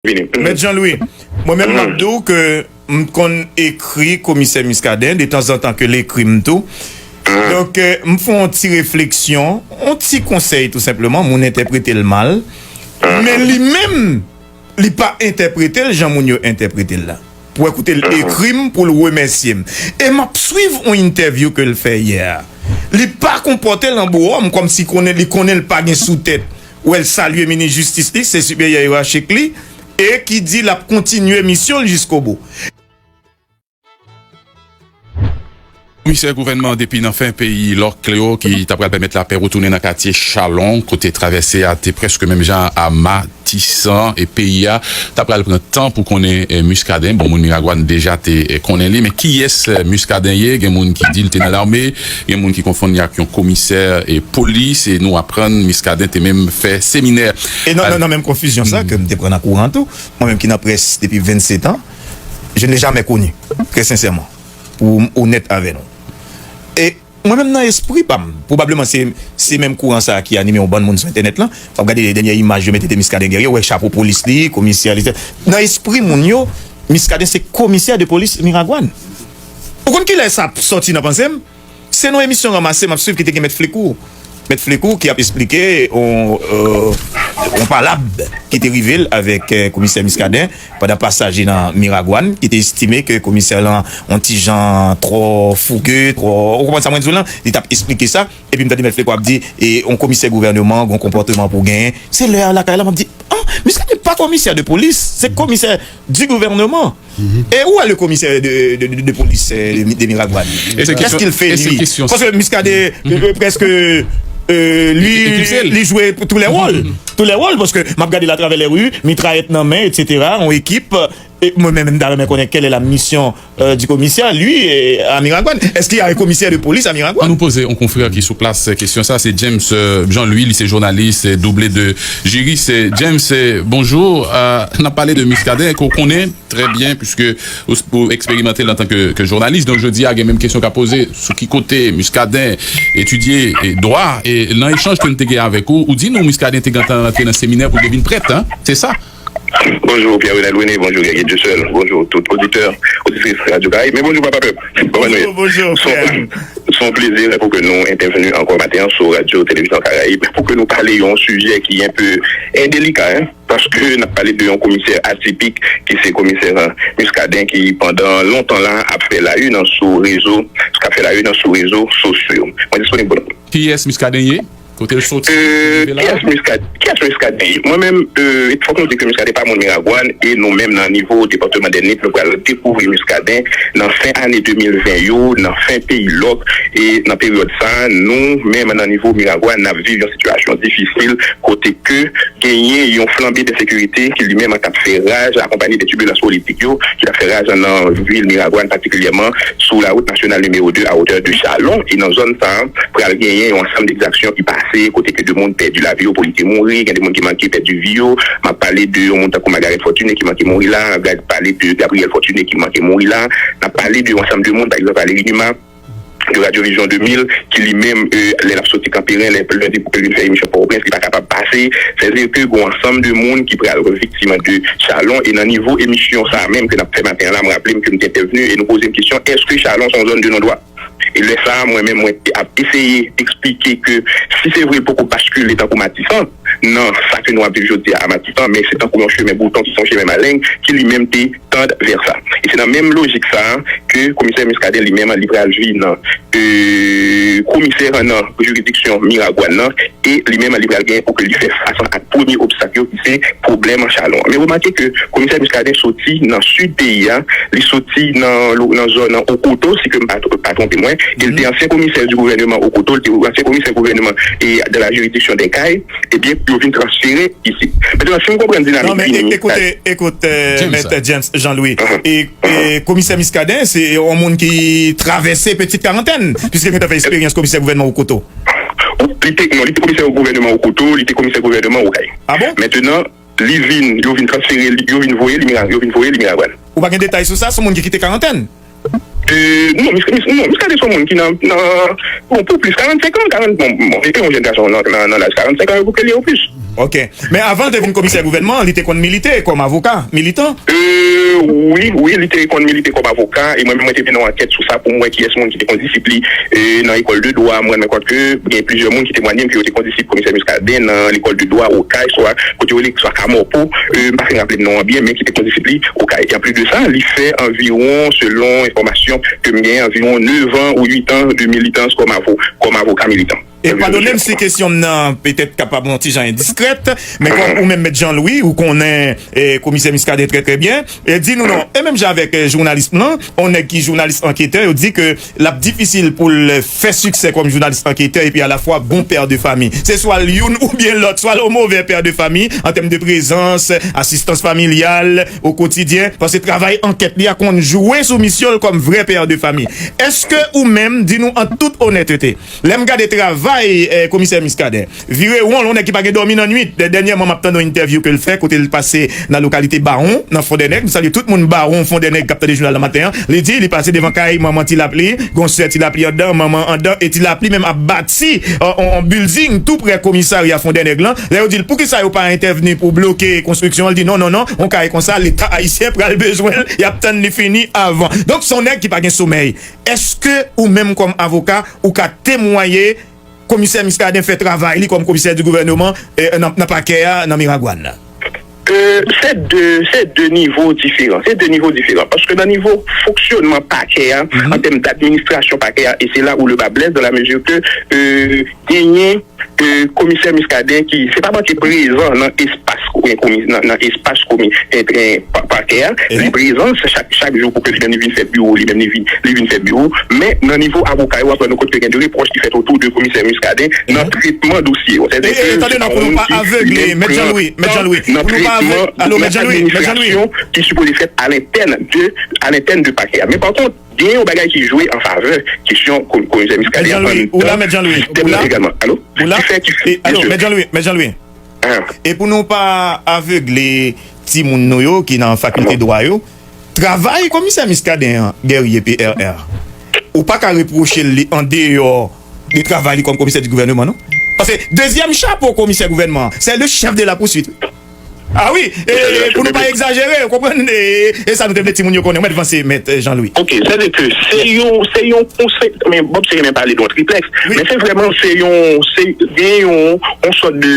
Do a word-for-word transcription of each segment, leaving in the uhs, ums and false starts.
Vini. Mèt Jean Louis, mwen menm m ap di w ke m konn ekri komisè Muscadin detanzantan ke l ekri m tou. Donk, eh, m fè yon ti refleksyon, yon ti konsèy tou senpleman, moun entèprete l mal. Men li menm, li pa entèprete l jan moun yo entèprete l la. Pou wè kote l ekri m, pou l remèsye m. E m ap swiv yon entèvyou ke l fè yè a. Li pa konpòte l an bowòm, kòmsi konnen, li konnen l pa gen sou tèt. Wè l salye minis jistis li, se siperyè yerachik li, e ki di l ap kontinye misyon l jiskobou. Komisè gouvènman depi nan fen peyi Lòk Kleo ki ta pral pèmèt lapè retounen nan katye Chalon, kote travèse a te prèske menm jan a Matisan, e peyi a ta pral pran tan pou konnen, eh, Muscadin. Bon, moun Miragwàn deja te, eh, konnen li, men kiyès, eh, Muscadin ye? Gen moun ki di l te nan lame, gen moun ki konfonn li ak yon komisè, eh, polis, e nou aprann Muscadin te menm fè seminè. E nan, nan, nan menm konfizyon sa ke m te pran nan kouran tou, mwen menm ki nan près depi vennsetan, je ne l'ai jamais connu, très sincèrement, pou m onèt avè nou. E mwen menm nan espri pa m, pwobableman se, se menm kouran sa a ki anime yon bann moun sou entènèt lan, w ap gade dènyè imaj yo mete de Muscadin Guerrier, w wè chapo polis li, komisè li, nan espri moun yo, Muscadin se komisè de polis Miragwàn. Ou konn kilè sa ap sòti nan panse m? Se nan emisyon Ranmase m ap swiv ki te gen Mèt Flekou. Mèt Flekou ki ap esplike on, euh, on palab ki te rive l avèk, eh, komisè Muscadin pandan pasaj li nan Miragwàn, ki te estime ke komisè lan on ti jan twò fouge, twò, ou konprann sa mwen di w lan? Li t ap esplike sa, epi m tande Mèt Flekou ap di, e on komisè gouvèneman, gon konpòteman pou genyen. Se lè a lakay la, m ap di, ah, Muscadin pa komisè de polis, se komisè du gouvernement. E où est le commissaire de, de, de, de police, euh, de, de Miragwàn? Qu'est-ce qu'il fait, lui? Parce que Muscadin, euh, presque, euh, lui, li jwe tous les rôles. Tous les rôles, paske m ap gade l atravè lè ri, mitrayèt nan men, et cetera, yon ekip. E mwen menm, m ta renmen konnen quelle est la mission, euh, du commissaire, lui, euh, à Miragwàn. Est-ce qu'il y a un commissaire de police à Miragwàn? An nou poze yon konfrè ki sou plas kesyon sa, se James, euh, Jean-Louis, li se jounalis, euh, double de jiris. James, euh, bonjou. Euh, n ap pale de Muscadin, ke w konnen trè byen, puiske ou, ou eksperimante l antanke, ke jounalis. Donk, jodi a, gen menm kesyon k ap poze sou ki kote Muscadin etidye, e, dwa. E nan echanj ke n te gen avèk ou, ou di nou Muscadin te gentan rantre nan seminè pou l te vin prèt, en? Se sa? Bonjou, Pierre Renel René, bonjou, Guerrier Dieuseul, bonjou, tout oditè, oditris Radyo Karayib, men bonjou, papa pèp. Kòman nou ye? Bonjou, bonjou, frè. Se yon plezi pou ke nou entèvni ankò maten an sou Radyo Televizyon Karayib, pou ke nou pale yon sijè ki enpe, eh, delika, en. Paske n ap pale de yon komisè atipik, ki se komisè Muscadin, ki pandan lontan la ap fè la une sou rezo, k ap fè la une sou rezo sosyo. Mwen disponib pou nou. Kiyès Muscadin ye? Kote l soti? Euh, rive la? Kiyès Muscad-, kiyès Muscadin ye? Mwen menm, euh, fòk nou di ke Muscadin pa moun Miragwàn, e nou menm nan nivo depatman dè Nip, nou pral dekouvri Muscadin nan fen ane de mil ven yo, nan fen peyi Lòk, e nan peryòd sa, nou menm nan nivo Miragwàn, n ap viv yon sitiyasyon difisil, kote ke genyen yon flanbe de ensekirite ki li menm t ap fè raj, akonpanye de tibilans politik yo, ki t ap fè raj nan vil Miragwàn, patikilyèman sou la wout nasyonal nimewo de a wotè de Chalon. E nan zòn sa a, pral genyen yon ansanm de egzaksyon ki pase, kote ke de moun pèdi lavi yo, pou li te mouri, gen de moun ki manke pèdi vi yo. M ap pale de yon moun tankou Margaret Fortuné ki manke mouri la, m ap pale de Gabriel Fortuné ki manke mouri la, n ap pale de yon ansanm de moun, pa egzanp, Valéry Numa, de Radyo Vizyon de mil, ki li menm, euh, lè l ap soti Kanperen, lè l di pou ke l vin fè emisyon Pòtoprens, li pa kapab pase. Sètadi ke gon ansanm de moun ki pral viktim de Chalon. E nan nivo emisyon sa a menm ke n ap fè maten an la, m raple m ke m te entèvni e nou poze m kesyon, èske Chalon se yon zòn de non dwa? E lè sa a, mwen menm, mwen te ap eseye eksplike ke si se vre l poko baskile tankou Matisan, nan sa ke nou ap viv jodi a a Matisan, men se tankou yon chemen bouton, se yon chemen maleng ki li menm te tand vè sa. E se nan menm lojik sa a ke komisè Muscadin li menm li pral vin, euh, komisè nan jiridiksyon Miragwàn nan, e li menm li pral gen pou ke li fè fas ak premye obstak yo ki se pwoblèm Chalon an. Men remake ke komisè Muscadin soti nan sid peyi a, li soti nan, nan zòn Okoto, si ke m pa, pa twonpe mwen, e l te ansyen komisè di gouvèneman Okoto, l te ansyen komisè gouvèneman e de la jiridiksyon dè Kay, ebyen, yo vin transfere isit. Mentnan, si m konprann dinamik vini, ekoute, ekoute, Mèt James Jean-Louis, e, e komisè Muscadin, se yon moun ki travèse Petite Quarantaine, piske l gentan fè eksperyans komisè gouvènman Okoto. Li te, non, li te komisè gouvèneman Okoto, li te komisè gouvèneman Okay. Ah bon? Mentnan, li vin, yo vin transfere li, yo vin voye li Mira-, yo vin voye li Miragwàn. Ou pa gen detay sou sa, se yon moun ki kite Karantèn? Euh, non, Mis-, Mis-, non, Muscadin se yon moun ki nan, nan, bon, pou plis karannsenk an, karant, bon, bon, e yon jèn gason nan, nan, nan laj karannsenk an, yo bouke li o plis. Ok. Men avan l te vin komisè gouvènman, li te konn milite kòm avoka, militan. Wi, wi, li te konn milite kòm avoka, e mwen menm mwen te mennen yon ankèt sou sa pou m wè kiyès moun ki te konn disip li nan lekòl de dwa. Mwen renmen kont ke gen plizyè moun ki temwanye m ke yo te konn disip komisè Muscadin nan lekòl de dwa Okay, swa kote yo rele swa Kamòpo, m pa fin raple m non an byen, men ki te konn disip li Okay. E anplis de sa, li fè anviwon, selon enfòmasyon ke m genyen, anviwon nevan ou uit an de militans kòm avoka militan. E padone m si kesyon m nan petèt kapab yon ti jan endiskrèt, men kòm ou menm Mèt Jean Louis, ou konnen komisè Muscadin trè trè byen, di nou non. E menm jan avèk jounalis m lan, yon nèg ki jounalis anketè, yo di ke l ap difisil pou l fè siksè kòm jounalis anketè epi alafwa bon pè de fami. Se swa l youn oubyen lòt, swa l yon move pè de fami an tèm de prezans, asistans familyal, o kotidyen, paske travay ankèt li a konn jwe sou misyon l kòm vrè pè de fami. Èske ou menm, di nou an tout onètete, lè m gade travay komisè Muscadin, vire won l, yon nèg ki pa gen dòmi nan nwit. Dènyèman m ap tande yon entèvyou ke l fè kote l pase nan lokalite Bawon, nan Fondènèg. M salye tout moun Bawon, Fondènèg k ap tande jounal nan maten an. Li di li pase devan kay manman Ti Lapli, gon sè Ti Lapli anndan, manman anndan, e Ti Lapli menm ap bati yon bilding tou prè komisarya Fondènèg lan. Lè yo di l poukisa yo pa entèvni pou bloke konstriksyon an, li di non, non, non, yon kay konsa, Leta ayisyen pral bezwen l, y ap tann li fini avan. Donk, se yon nèg ki pa gen somèy. Èske ou menm kòm avoka, ou ka temwaye komisè Muscadin fè travay li kòm komisè di gouvènman nan pakè a nan Miragwàn? Se de, se de nivo diferan. Se de nivo diferan. Paske nan nivo fonksyonman pakè a, an tèm d administrasyon pakè a, e se la où le bas blesse dans la mesure que genyen komisè Muscadin ki se pa manke prezan nan espas nan espas komi pakè a, li prezan chak chak jou pou ke li menm li vin fè biwo, li menm li vin li vin fè biwo. Men nan nivo avoka yo, w ap rann nou kont ke gen de repwòch ki fèt otou de komisè Muscadin nan tretman dosye yo. Sètadi ke se pa yon moun ki li menm pran tan nan tretman, nan administrasyon ki sipoze fèt a lentèn de a lentèn de pakè a. Men pa kont, gen yon bagay ki jwe an favè kesyon komisè Muscadin anndan sistèm nan egalman. Alo? Ki fè ki fè. Alo, Mèt Jean Louis, Mèt Jean Louis. E pou nou pa avegle timoun nou yo ki nan fakilte dwa yo, travay komisè Muscadin an, Guerrier P R R, ou pa ka repwoche l li andeyò de travay li kòm komisè di gouvènman, non? Paske dezyèm chapo komisè gouvènman, se le chef de la poursuite. Ah wi, e pou nou pa egzajere, ou konprann, e sa nou te vle timoun yo konnen. Ou mèt vanse, Mèt Jean Louis. Ok, sètadi ke se yon, se yon konsèy, men Bob se renmen pale de yon triplèks, men se vrèman, se yon, se gen yon, yon sòt de,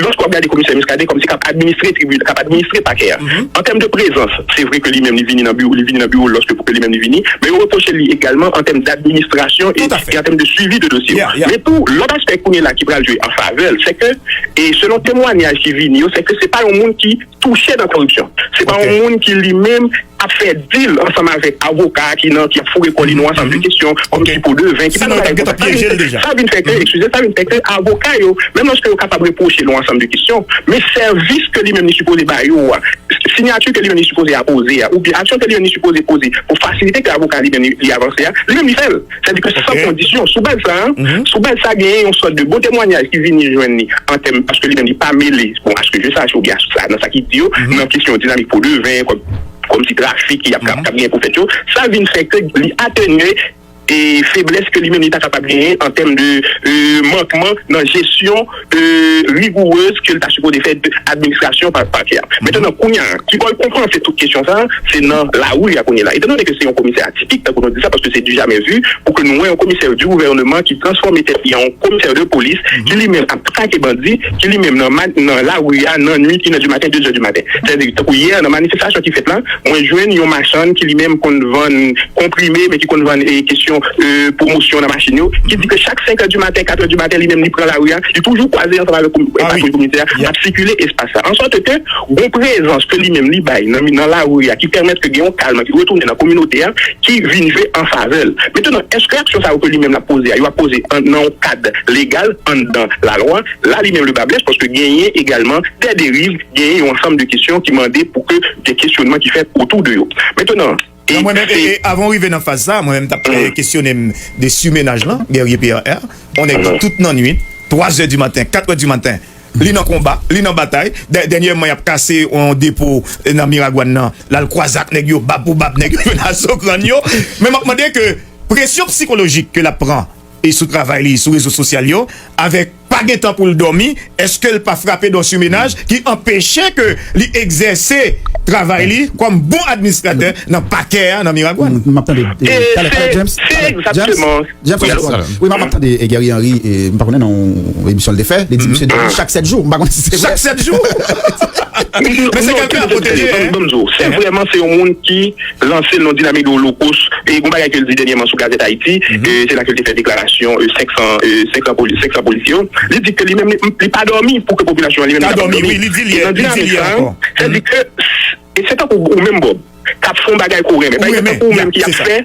lòske w ap gade komisè Muscadin kòmsi k ap administre tribinal, k ap administre pakè a. An tèm de prezans, se vre ke li menm li vini nan biwo, li vini nan biwo lòske pou ke li menm li vini, men yo repwoche li egalman an tèm d administrasyon e an tèm de swivi de dosye yo. Men tou, lòt aspè kounye la ki pral jwe an favè l, se ke, e selon temwanyaj ki vini yo, se ke se pa yon moun ki touche nan koripsyon. Se pa yon moun ki li menm ap fè dil ansanm avèk avoka ki nan, ki ap foure kò li nan ansanm de kesyon, kòmsi pou deven, ki pa nan bagay konsa. Sa vin fè ke, eskize, sa vin fè ke avoka yo, menm lòske yo kapab repwoche l yon ansanm de kesyon, men sèvis ke li menm li sipoze ba yo a, siyati ke li menm li sipoze apoze a, oubyen aksyon ke li menm li sipoze poze pou fasilite ke avoka li menm li avanse a, li menm li fè l. Sètadi ke san kondisyon. Sou baz sa a, sou baz sa a, genyen yon sòt de bon temwanyaj ki vini jwenn li an tèm, paske li menm li pa mele, bon, aske je sache, oubyen nan sa ki di yo, nan kesyon dinamik po deven, kòm, kòmsi trafik ki ap, k ap, k ap genyen pou fèt yo. Sa vin fè ke li atenye e feblès ke li menm li ta kapab genyen an tèm de mankman nan jesyon rigourez ke l ta sipoze fè de administrasyon pakè a. Mentnan, kounye a, ki bò l konpranse tout kesyon sa a, se nan lari a kounye la. Etandone ke se yon komisè atipik, tankou nou di sa, paske se du jamais vu, pou ke nou wè yon komisè di gouvènman ki transfòme tèt li an yon komisè de polis, ki li menm ap trake bandi, ki li menm nan, nan lari a, nan nwit, une heure du matin, deux heures du matin. Sètadi, tankou yè, nan manifestasyon ki fèt la, mwen jwenn yon machann ki li menm konn vann konprime, men ki konn vann e kesyon pwomosyon nan machin yo, ki di ke chak senk è di maten, kat è di maten, li menm li pran lari a, li toujou kwaze ansanm avèk patwouy kominotè a, ap sikile espas la. Ansòt ke gon prezans ke li menm li bay nan, nan lari a, ki pèmèt ke gen yon kalm ki retounen nan kominote a, ki vin jwe an favè l. Mentnan, èske aksyon sa yo ke li menm l ap poze a, yo ap poze nan yon kad legal, anndan lalwa? La, li menm le bas blesse, paske genyen egalman dè deriv, genyen yon ansanm de kesyon ki mande pou ke gen kesyonman ki fèt otou de yo. Mentnan, Mwen menm, e, e, avan w rive nan faz sa, mwen menm t ap kesyone m de simennaj lan, Guerrier P R R, yon nèg ki tout nan nwit, twa zè di maten, kat è di maten, li nan konba, li nan batay. Dènyèman, y ap kase yon depo nan Miragwàn nan, l al kwaze ak nèg yo, bab pou bab, nèg yo jwenn aso kràn yo. Men m ap mande ke presyon sikolojik ke l ap pran e sou travay li, sou rezo sosyal yo, avèk pa pa gen tan pou l dòmi, èske l pa frape dans yon mennaj ki anpeche ke li egzèse travay li kòm bon administratè nan pakè a nan Miragwàn? M ap tande talè talè James. James, James, wi, m ap tande Guerrier Henry, m pa konnen nan yon emisyon l te fè, li di misye dòmi chak sèt jou. M pa konnen si se vre. Chak sèt jou? Men se kèlken a pwoteje. Ban m di w, se vrèman se yon moun ki lanse l nan dinamik de holokos. E gon bagay ke l di dènyèman sou Gazette Haïti, e se la ke l te fè deklarasyon e senk san, e senk san poli-, senk san polisye yo. Li di ke li menm, li, li pa dòmi pou ke popilasyon an li menm li ta pa dòmi. Wi, li di l yè, li di l yè ankò. Sa di ke, e se tankou ou menm, Bob, k ap fè yon bagay ke w renmen. Pa egzanp, tankou ou menm ki ap fè,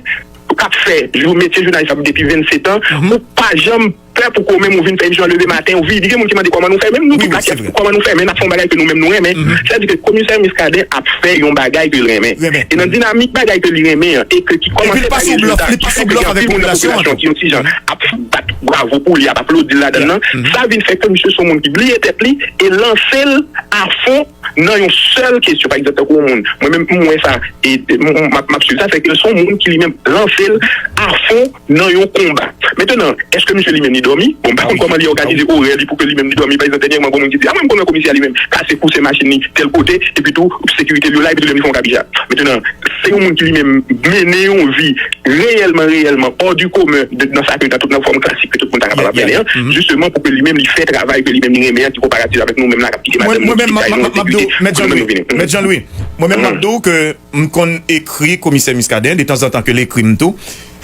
k ap fè jou, metye jounalis ap depi vennsetan, ou pa janm pè pou ke w menm ou vin fè emisyon an leve maten, ou vin, gen moun ki mande kòman nou fè, menm nou tout la, kòman nou fè, men n ap fè yon bagay ke nou menm nou renmen. Sa di ke komisè Muscadin ap fè yon bagay ke l renmen. E nan dinamik bagay ke li renmen an, e ke ki kòmanse ba rezilta, ki fè ke gen anpil moun nan popilasyon ki yon ti jan ap bat bravo pou li, ap aplodi l ladan l nan, sa vin fè ke misye se yon moun ki bliye tèt li e lanse l afon nan yon sèl kesyon. Pa egzanp, tankou yon moun, mwen menm, m wè sa, e, e, m, m, m ap, m ap swiv sa, se ke se yon moun ki li menm lanse l afon nan yon konba. Mentenan, èske misye li menm li dòmi? Bon, m pa konn kòman li òganize orè li pou ke li menm li dòmi. Pa egzanp, dènyèman, gon moun ki di, a, mwen, m konn wè komisè a li menm kase kouse machin li tèl kote, epi tou, sekirite l yo la, epi tou, li menm li fè yon kabija. Mentenan, se yon moun ki li menm mennen yon vi reyèlman, reyèlman hors du commun de, nan sa ke nan tout nan fòm klasik ke tout moun ta kapab ap mennen an, jisteman pou ke li menm li fè travay ke li menm li renmen an, ki konparatif avèk nou menm la k ap kite madanm nou, ki kay nou an sekirite, pou nou menm nou vini. Mèt Jean Louis, mwen menm m ap di w ke m konn ekri komisè Muscadin, detanzantan ke l ekri m tou.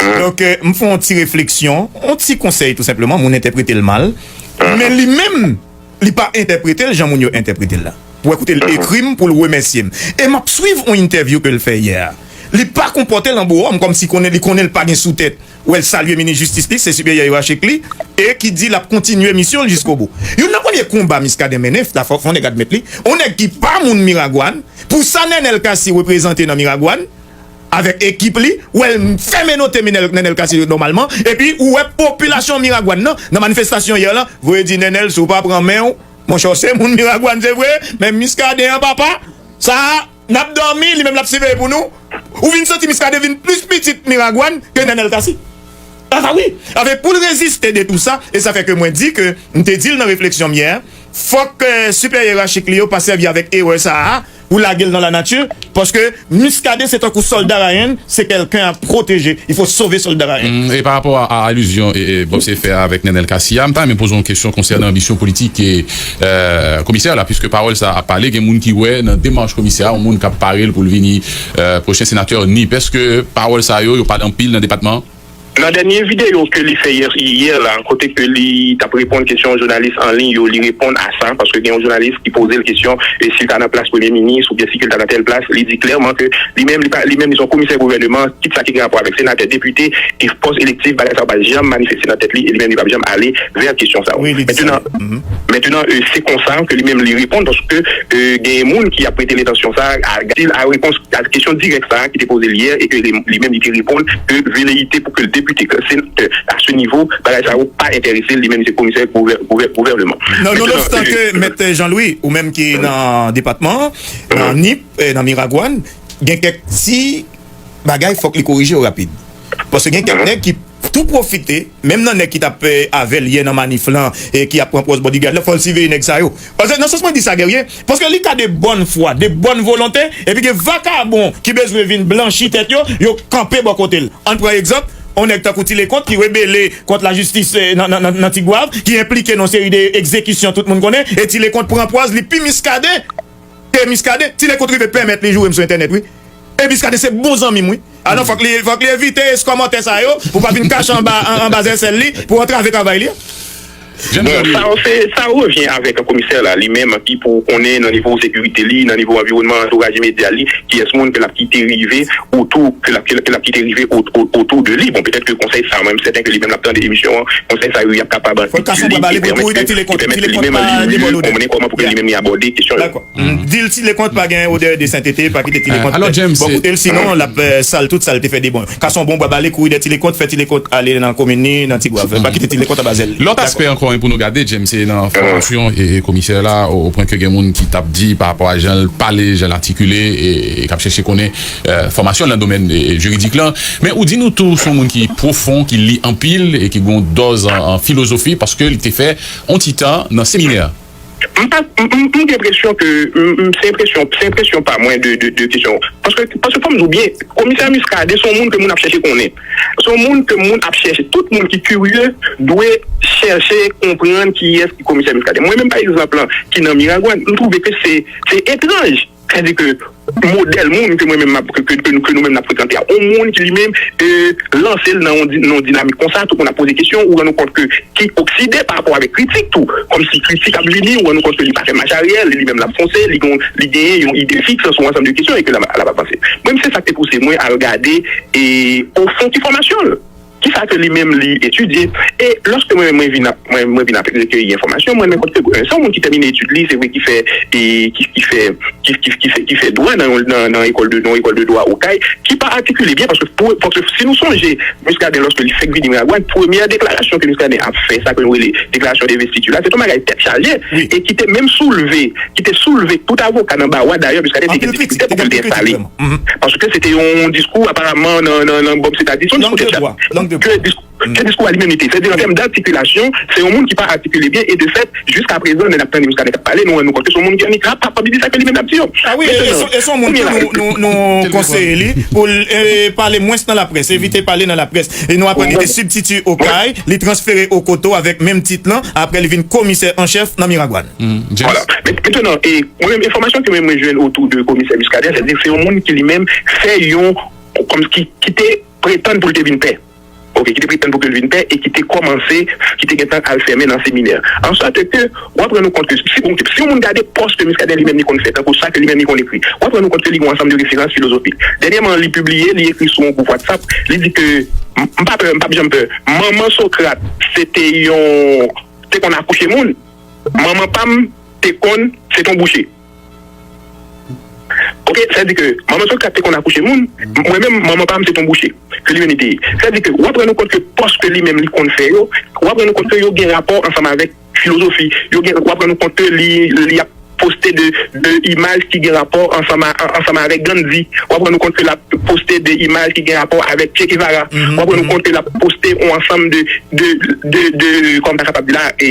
Donk, euh, m fè yon ti refleksyon, yon ti konsèy tou senpleman, moun entèprete l mal. Men li menm, li pa entèprete l jan moun yo entèprete l la. Pou w koute l ekri m, pou l remèsye m. E m ap swiv yon entèvyou ke l fè yè a. Li pa konpòte l an bowòm, kòmsi konnen, li konnen l pa gen sou tèt. Ou wè l salye minis jistis li, se siperyè yerachik li, e ki di l ap kontinye misyon l jiskobou. Youn nan premye konba Muscadin mennen, la fò, fò nèg admèt li, yon nèg ki pa moun Miragwàn, pou sa Nenel Cassy reprezante nan Miragwàn, avèk ekip li, ou wè l fè menote Nenel, Nenel Cassy nòmalman, epi ou wè popilasyon Miragwàn nan, nan manifestasyon yè lan, voye di Nenel, si w pa pran men w, monchè, w se moun Miragwàn, se vre, men Muscadin an, papa, sa a, n ap dòmi, li menm l ap siveye pou nou. Ou vin santi Muscadin vin plis pitit Miragwàn ke Nenel Cassy. Sa, sa wi. Anfen, pou l reziste de tou sa, e sa fè ke mwen di ke, m te di l nan refleksyon m yè, fòk, euh, siperyè yerachik li yo pa sèvi avèk erè sa a pou lage l nan lanati, paske Muscadin se tankou sòlda Ryan, se kèlken a pwoteje. Il faut sauver sòlda Ryan. Mm, e pa rapò a, a alizyon e, e Bob se fè avèk Nenel Cassy a, m ta renmen poze yon kesyon konsènan anbisyon politik e, euh, komisè la, piske pawòl sa ap pale, gen moun ki wè nan demach komisè a, yon moun k ap pare l pou l vini, euh, pwochen senatè Nip. Èske pawòl sa yo, yo pale anpil nan depatman an? Nan dènye videyo ke li fè yè, yè la, kote ke li t ap reponn kesyon jounalis an liy yo, li reponn a sa, paske gen yon jounalis ki poze l kesyon, e si l ta nan plas premye minis, oubyen si ke l ta nan tèl plas, li di klèman ke li menm, li pa, li menm, li se yon komisè gouvèneman, kit sa ki gen rapò avèk senatè, depite, e pòs elektif, bagay sa yo pa janm manifeste nan tèt li, e li menm, li p ap janm ale vè kesyon sa yo. Wi, li di sa. Mentenan, mentenan, euh, se konsa ke li menm, li reponn, paske, euh, gen moun ki ap prete lentansyon sa a, a, a repons a kesyon dirèk sa a ki te poze l yè e ke li, li menm li te reponn ke veleyite pou ke l depite, ke l senatè, a se nivo, bagay sa yo pa enterese l, li menm li se komisè gouvè-, gouvè-, gouvèneman. Non, nonobstan ke, Mèt Jean Louis, ou menm ki nan depatman an, nan Nip, eh, nan Miragwàn, gen kèk ti bagay fòk li korije yo rapid. Paske gen kèk nèg ki tou pwofite, menm nan nèg ki t ap, eh, avè l yè nan manif lan, e ki ap pran pòz bodyguard lan, fò l siveye nèg sa yo. Paske nan sans mwen di sa, Guerrier, paske li ka de bòn fwa, de bòn volonte, epi gen vakabon ki bezwen vin blanchi tèt yo, yo kanpe bò kote l. Ann pran egzanp, yon nèg tankou Ti Lekont ki rebele kont lajistis, eh, nan, nan, nan, nan Tigwav, ki enplike nan yon seri de egzekisyon tout moun konnen, e Ti Lekont pran pòz li pi Muscadin ke Muscadin. Ti Lekont rive pèmèt li joure m sou entènèt, wi. E Muscadin se bon zanmi m, wi. Alò, fòk li, fòk li evite kòmantè sa yo, pou pa vin kache anba, an-, anba zèsèl li, pou antrave travay li. Bon, sa, se, sa revyen avèk komisè la, li menm, ki pou konnen nan nivo sekirite li, nan nivo anviwònman, antouraj imedya li, kiyès moun ke l ap kite rive otou, ke l ap, ke l ap, ke l ap kite rive o-, o-, otou de li. Bon, petèt ke konsèy sa, mwen, m sèten ke li menm l ap tande emisyon an, konsèy sa yo, y ap kapab di li, e pèmèt ke, e pèmèt ke li menm, li, li konnen kòman pou ke li menm li abòde kesyon yo. Dakò. Mm. Di l Ti Lekont pa gen odè de sentete, pa kite Ti Lekont bò kote l, sinon l ap, eh, sal tout sa l te fè de bon. Kase yon bon bwa bale, kouri dèyè Ti Lekont, fè Ti Lekont ale nan komin li, nan Tigwav. Pa kite Ti Lekont anba zèl li. Lòt aspè ankò. Pwen pou nou gade, James, se nan fòmasyon e, e komisè la, o, o pwen ke gen moun ki t ap di pa rapò a jan l pale, jan l atikile, e, e k ap chèche konnen, e, fòmasyon l nan domèn, e, jiridik lan. Men ou di nou tou, se yon moun ki pwofon, ki li anpil, e ki gen yon dòz an, an filozofi, paske li te fè yon ti tan nan seminè. M pa, m, m, m gen enpresyon ke, m, m, se enpresyon, se enpresyon pa mwen de, de, de kesyon. Paske, paske fò m di w byen, komisè Muscadin se yon moun ke moun ap chèche konnen. Se yon moun ke moun ap chèche. Tout moun ki kirye dwe chèche konprann kiyès ki komisè Muscadin. Mwen menm, pa egzanp, lan, ki nan Miragwàn, m twouve ke se, se etranj. Sètadi ke modèl moun ke mwen menm m ap, ke, ke, ke nou, ke nou menm n ap frekante a, yon moun ki li menm, e, lanse l nan yon di-, nan yon dinamik konsa, tout moun ap poze kesyon, ou rann ou kont ke ki okside pa rapò avèk kritik tou, kòmsi kritik ap vini, ou rann ou kont ke li pa fè mach aryè, li, li menm l ap fonse, li gen, li genyen yon ide fiks sou ansanm de kesyon e ke l ap, l ap avanse. Mwen, se sa k te pouse mwen al gade, e, o fon ki fòmasyon l. Kisa ke li menm li etidye? E lòske mwen, mwen vin ap, mwen, mwen vin ap rekeyi enfòmasyon, mwen, mwen konn ke, e, se yon moun ki tèmine etid li, se vre, ki fè, e, ki, ki fè, ki, ki, ki fè, ki fè dwa nan, nan, nan ekòl de, nan ekòl de dwa Okay, ki pa atikile byen, paske pou, paske si nou sonje, Muscadin, lòske li fèk vini Miragwàn, premyè deklarasyon ke Muscadin ap fè, sa ke nou rele deklarasyon de investiti la, se te yon bagay tèt chaje, e ki te menm soulve, ki te soulve tout avoka nan bawo a. Dayè, Muscadin te gen difikilte pou l te enstale. Paske se te yon diskou, aparaman, nan, nan, nan, bon, se ta di, se yon diskou tèt chaje. Ke diskou, ke diskou a li menm li te. Sètadi, an tèm datikilasyon, se yon moun ki pa atikile byen, e de fèt, jiska prezan, lè n ap tande Muscadin k ap pale, nou rann nou kont ke se yon moun ki annik kapab di sa ke li menm l ap di yo. A wi, e, e se, e se yon moun tou nou, nou, nou konseye li pou l, e, pale mwens nan laprès, evite pale nan laprès. E nou aprann li te sibtiti Okay, li transfere Okoto avèk menm tit lan, apre li vin komisè an chèf nan Miragwàn. Vwala. Men, mentnan, e, mwen menm, enfòmasyon ke mwen, mwen jwenn otou de komisè Muscadin, sètadi se yon moun ki li menm fè yon, kòm ki, ki te pretann pou l te vin pè. Oke, ki te pretann pou ke l vin pè e ki te kòmanse, ki te gentan al fèmen nan seminè. An sòt ke w ap rann ou kont ke si, si yon moun gade pòs ke Muscadin li menm li konn fè, tankou sa ke li menm li konn ekri, w ap rann ou kont ke li gen yon ansanm de referans filozofik. Dènyèman, li pibliye, li ekri sou yon gwoup WhatsApp, li di ke, m, m pa pè, m p ap janm pè. Manman Sokrat, se te yon, te konn akouche moun. Manman pa m te konn, se te yon bouche. Oke, sa di ke manman Sokrat te konn akouche moun, mwen menm, manman pa m se te yon bouche, ke li menm li te ye. Sa di ke w ap rann ou kont ke pòs ke li menm li konn fè yo, w ap rann ou kont ke yo gen rapò ansanm avèk filozofi, yo gen, w ap rann ou kont ke li, li ap poste de, de imaj ki gen rapò ansanm a, ansanm avèk Gandhi, w ap rann ou kont ke l ap poste de imaj ki gen rapò avèk Che Guevara, w ap rann ou kont ke l ap poste yon ansanm de, de, de, de, kòman m ta kapab di la, e,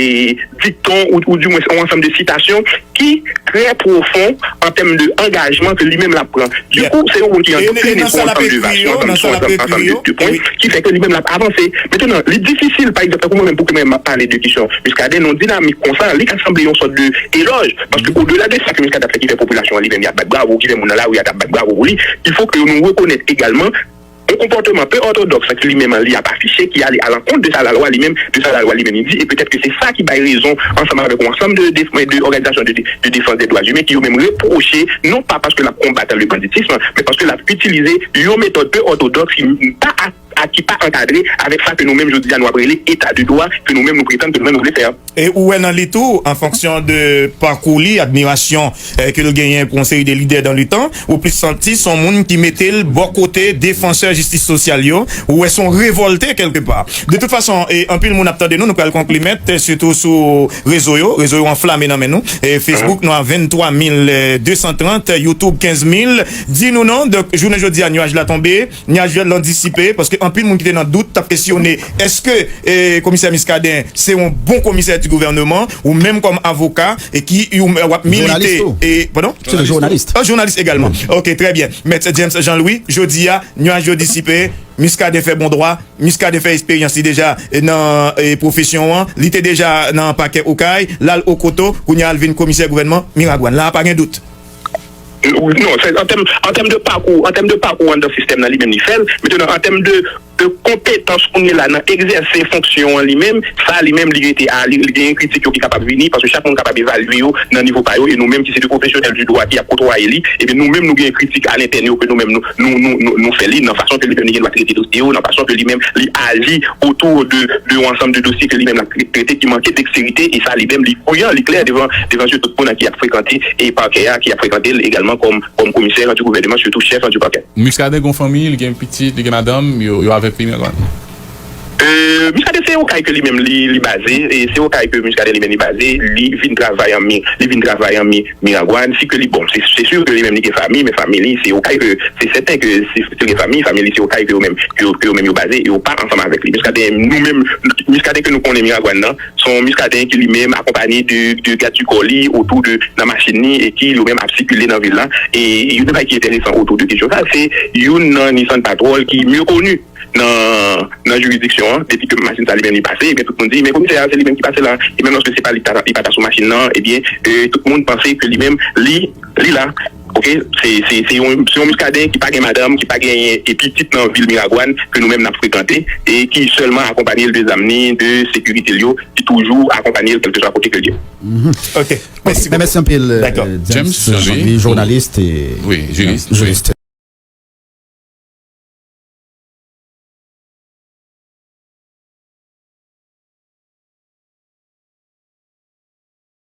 dikton ou, ou dimwen yon ansanm de sitasyon ki trè pwofon an tèm de angajman ke li menm l ap pran. Dikou, se yon moun ki antreprenn sou ansanm de vazyon, ansanm, sou ansanm, ansanm de, de pwen, ki fè ke li menm l ap avanse. Mentnan, li difisil, pa egzanp, tankou mwen menm, pou ke mwen m ap pale de kesyon Muscadin, nan yon dinamik konsa, li ka sanble yon sòt de elòj. Paske odela de sa ke Muscadin ap fè, ki fè popilasyon an li menm li ap bat bravo, ki fè moun nan lari a t ap bat bravo pou li, il faut que nou rekonèt egalman yon konpòteman pe òtodòks ke li menm li ap afiche, ki ale alankont de sa lalwa li menm, de sa lalwa li menm li di, e petèt ke se sa ki bay rezon, ansanm avèk yon ansanm de, de, de òganizasyon de, de, de defans de dwa imen, ki yo menm repwoche, non pa paske l ap konbat le banditisme, men paske l ap itilize yon metòd pe òtodòks ki pa a, a, ki pa ankadre avèk sa ke nou menm jodi a nou ap rele eta de dwa, ke nou menm nou pretann, ke nou menm nou vle fè. E ou wè nan li tou, an fonksyon de pakou li, admirasyon, eh, ke l genyen pou yon seri de lidè dan letan, ou plis santi se yon moun ki mete l bò kote defansè jistis sosyal yo, ou wè se yon revòlte kèlkepa. De tout fason, e, anpil moun ap tande nou, nou pral konkli nèt, e, sitou sou rezo yo, rezo yo anflame nan men nou. E, Facebook, nou a venntwa mil de san trant, YouTube, kenz mil. Di nou non, donk, jounen jodi a, nyaj la tonbe. Nyaj vèt lan disipe, paske anpil moun ki te nan dout t ap kesyone, èske, e, komisè Muscadin se yon bon komisè di gouvènman, ou menm kòm avoka, e ki ou, w ap milite, e, padon? Se yon jounalis. Yon jounalis egalman. Ok, trè byen. Mèt James Jean Louis, jodi a, nyaj yo disipe, Muscadin fè bon dwa, Muscadin fè esperyans li deja, e, nan, e, pwofesyon an, li te deja nan pakè Okay, l al Okoto, kounye a l vin komisè gouvènman Miragwàn. La a pa gen dout. Non, se an tèm, an tèm de pakou, an tèm de pakou anndan sistèm nan, li menm li fè l. Mentnan, an tèm de, de konpetans kounye la nan egzèse fonksyon an li menm, sa li menm li rete a, li, li genyen kritik yo ki kapab vini, paske chak moun kapab evalye yo nan nivo pa yo, e nou menm ki se de pwofesyonèl di dwa ki ap kotwaye li, ebyen nou menm nou genyen kritik alentèn yo ke nou menm nou, nou, nou, nou, nou fè li nan fason ke li menm li gen dwa trete dosye yo, nan fason ke li menm li aji otou de, de yon ansanm de dosye ke li menm l ap trete ki manke dekserite, e sa li menm li brilyan, li klè devan, devan zye tout moun ki ap frekante e pakè a, ki ap frekante l egalman kòm, kòm komisè di gouvènman, sitou chèf di pakè. Muscadin gon fanmi, li gen pitit, li gen madanm, yo, yo avèk li menm. Euh, Muscadin se Okay ke li menm li, li baze, e se Okay ke Muscadin li menm li baze, li vin travay an mi, li vin travay an mi Miragwàn, si ke li bon, se se sur ke li menm li gen fanmi, men fanmi li se Okay ke, se sèten ke si, si l gen fanmi, fanmi li se Okay ke yo menm, ke yo, ke yo menm yo baze, yo pa ansanm avèk li. Muscadin, nou menm, Muscadin ke nou konnen Miragwàn nan, se yon Muscadin ki li menm akonpanye de, de gad di kò li, otou de, nan machin li, e ki yo menm ap sikile nan vil la. E youn nan bagay ki enteresan otou de kesyon sa, se youn nan Nissan Patrol ki mye koni nan, nan jiridiksyon an, depi ke machin sa li menm li pase, ebyen tout moun di, men komisè a se li menm ki pase la, e menm lòske se pa li ki ta, li pa ta sou machin nan, ebyen, e, tout moun panse ke li menm, li, li la. Ok, se, se, se yon, se yon Muscadin ki pa gen madanm, ki pa gen e pitit nan vil Miragwàn, ke nou menm n ap frekante, e ki sèlman akonpanye l de zam ni, de sekirite l yo, ki toujou akonpanye l kèlkeswa kote ke l ye. Ok, mèsi. Mèsi anpil, James Jean-Louis, jounalis e jiris.